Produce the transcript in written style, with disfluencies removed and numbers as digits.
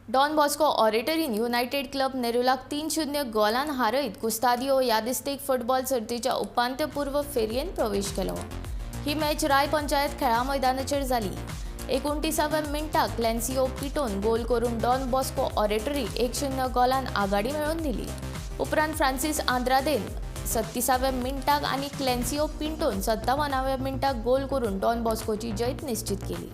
Don Bosco ऑरेटरीन United club नेरुलाक 3-0 गोलान हारयत Custodio यादिस्तीक football सर्तीच्या उपांत्यपूर्व फेरयेन प्रवेश केलो. ही मॅच राय पंचायत खेळा मैदानाचेर जाली. 29व्या मिनटाक क्लॅन्सियो पिटोन गोल करून डॉन बॉस्को ऑरेटरी 1-0 गोलान आघाडी मेळोवन दिली. उपरांत फ्रांसीस आंद्रादेन 36व्या मिनटाक आनी क्लॅन्सियो पिंटोन 57व्या मिनटाक गोल करून डॉन बॉस्कोची जैत निश्चित केली.